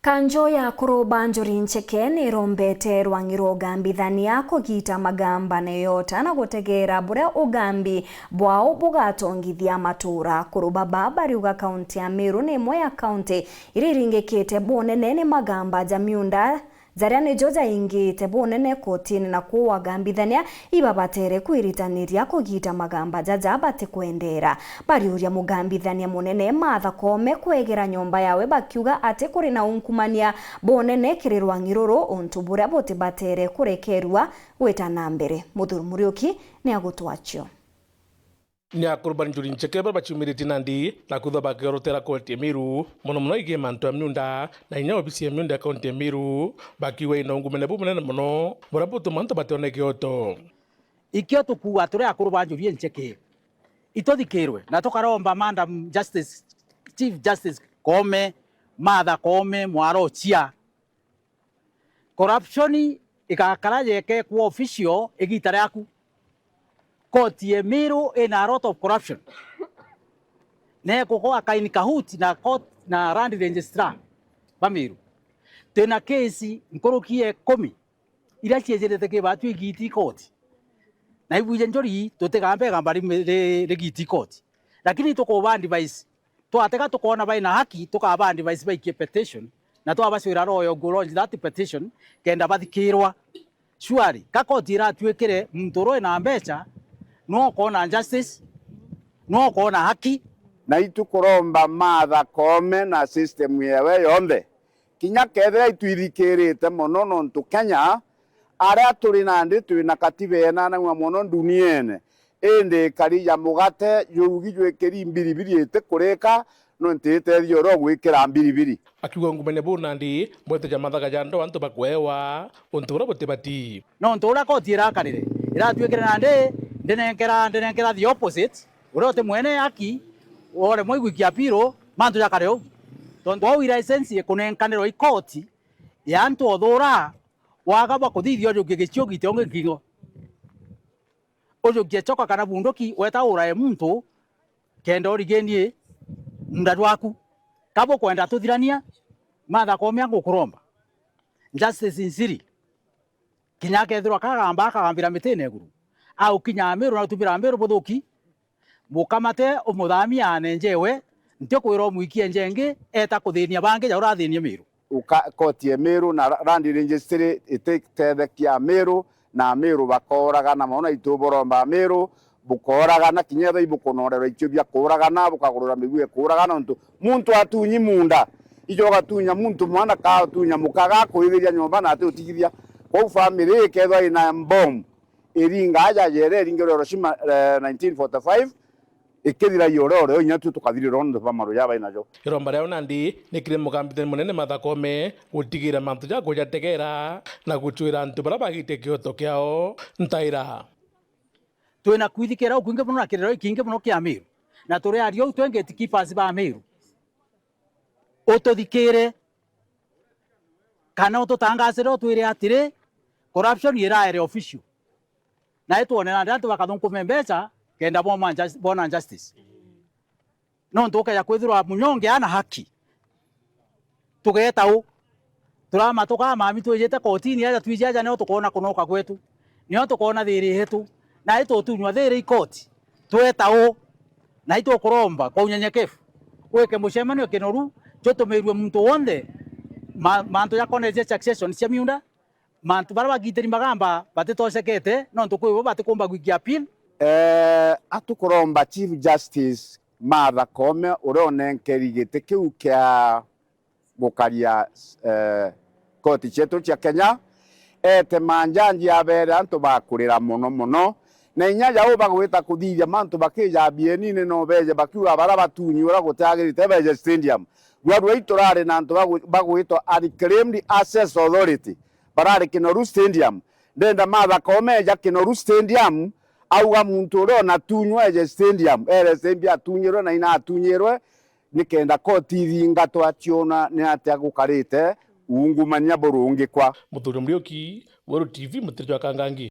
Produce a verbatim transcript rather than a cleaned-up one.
Kanjo ya kuruba njuri ncheke nirombete rwang'i rwa ugambithania kugita magamba neyota na gutegeera buria ugambi bwao bugatongithia matuura. Kuruba baa bariuga kaunti ya Meru ni imwe ya kaunti iria iringikite bunene ni magamba ja miunda jaria nijo jaingite bunene kotini, na kwou agambithania ibabatere kwiritaniria kugita magamba jaja batikwendeera. Bariuria mugambithania munene Martha Koome kwegera nyomba yawe, bakiuga ati kuri na unkumania bunene kiri rwang'i ruru, untu buria butibatere kurekerua gwita na mbere. Muthuri Muriuki ni agutwacio. Ni akurubani njuri ncheke baria baciumiritie nandi na kwithwa bakiorotera kaunti ya Meru, mono mono igii mantu ya miunda na inya obisi ya miunda ya kaunti ya Meru, bakiuga ina ungumania bumunene mono buria butuma antu batione kioto. Ikio tukuuga turi akuru ba njuri incheke, ituthikirwe na tukaromba Madam Justice, Chief Justice Koome, Martha Koome, mwarochia. Corruption igakara yekekwa official igiita riaku. Koti ya Meru ina a lot of corruption. Na ikukoa Kaini Kahuti na court na Land Registrar ba Meru. Twina case nkuruki ya ikumi iria ciejirite ki baatu igiti koti. Na ibwije njuri tutigambe igamba ri, ri, rigiti koti. Lakini tukuba advice, twatega tukoona baina haki, tukaba advice baikie petition, na twabacwira royo go lodge that petition, kenda bathikirwa. Surely, ka koti iratuikire muntu uria wina mbecha, nwe ukoona justice, nwe ukoona haki. Na itu kuromba Martha Koome na system yewe yonthe, kinya kethira itwithikirite mono, nontu Kenya, aria turi nandi twina katiba yenanagua mono nduniene, indi ikari ja mugate jurugi jwikiri mbiribiri itikurika, nontu itethia uria ugwikira mbiribiri. Akiuga ungumania buu nandi bwete ja mathaga ja ndoo antu bakweewa untu buria butibati. Nontu uria koti irakarire, iratuikire nandi ndinenkera, ndinenkera the opposite, uria uti mwene haki, uremwe igwikia appeal, mantu jakare uu. Tontu au i license ikunenkanirwa i koti ya antu othura, waga bwa kuthithia ujukie gicio gite ungi ngingo. Ujukie choka kana bunduki, weta urae muntu, kenda urigenie munda jwaku. Ka bukwenda tuthirania, Martha Koome ngukuromba. Justice Nsiri, kinya akethirwa kagamba akagambira mitine iguru, aukinya Meru na utumira Meru buthuki, mukamate umuthamie anenjewe, ntiukwira umwikie njengi, eta kuthinia bangi ja urathinie Meru. Uka-, koti ya Meru na ra-, Land Registry ititethekia Meru, na Ameru bakooragana mono, na itu buromba Ameru bukooragana, kinya ethira ibukunorerwa ikio bia kuuragana, bukagurura miguu ya kuuragana, nontu muntu atunyi munda, ijo ugatunya muntu mwana ka utunya muka gakuithiria nyomba na ati utigithia. Kwou family ikethwa ina mbomu, iringa aja jere iringirwe Hiroshima, eh, nineteen forty-five, ikithiragia uria urio, inya tu tukathirirwa nontu bwa maru ja bai najo. Iromba riao nandi ni kiri mugambithania munene Martha Koome gutigira mantu ja kujategera na gucwira antu baria bagite kioto kiao ntaira. Twina kwithikira ukwingi mono na kiriro ikingi mono kia Meru, na turi aria uu twi gatekeepers ba Meru. Ututhikire, kana ututangasire utwire atiri, corruption iraere official. Na itwone nandi antu bakathunkume mbecha kenda boma jus-, bona justice. Nontu ukeja kwithirwa munyonge ana haki, tugeeta u? Turamatuka mami twijite kotini aja, twiji aja nio tukoona kunoka gwetu, nio tukoona thiri yetu, na itutunywa thiri i koti, tweta u? Na itukuromba kwa unyenyekevu, wike mucemanio kinoru, jutumirue muntu wonthe, ma-, mantu jakonetie succession cia miunda, mantu baria bagitiri magamba batitoshekete, nontu kwi bo batikumba gwikia appeal. Eh, atukuromba Chief Justice Martha Koome, uria unenkeri giti kiu kia gukaria, eh, koti cietu cia Kenya, ete manjanji abere antu bakurira mono mono, na inya jau bagwita kuthithia mantu bakija bienini, no beje bakiuga bara batunyi uria gutiagirite beje stadium. Rwarua iturari na antu bagu-, bagwitwa Unclaimed Access Authority, barari Kinoru Stadium. Ndenda Martha Koome eja Kinoru Stadium, auga muntu uria unatunywa eje stadium, ere S M B atunyirwe na ina atunyirwe, nikenda koti ithingatwa ciona ni atia gukarite uungumania burungikwa. Muthuri Muriuki, Weru T V, Mutiri jwa Kangangi.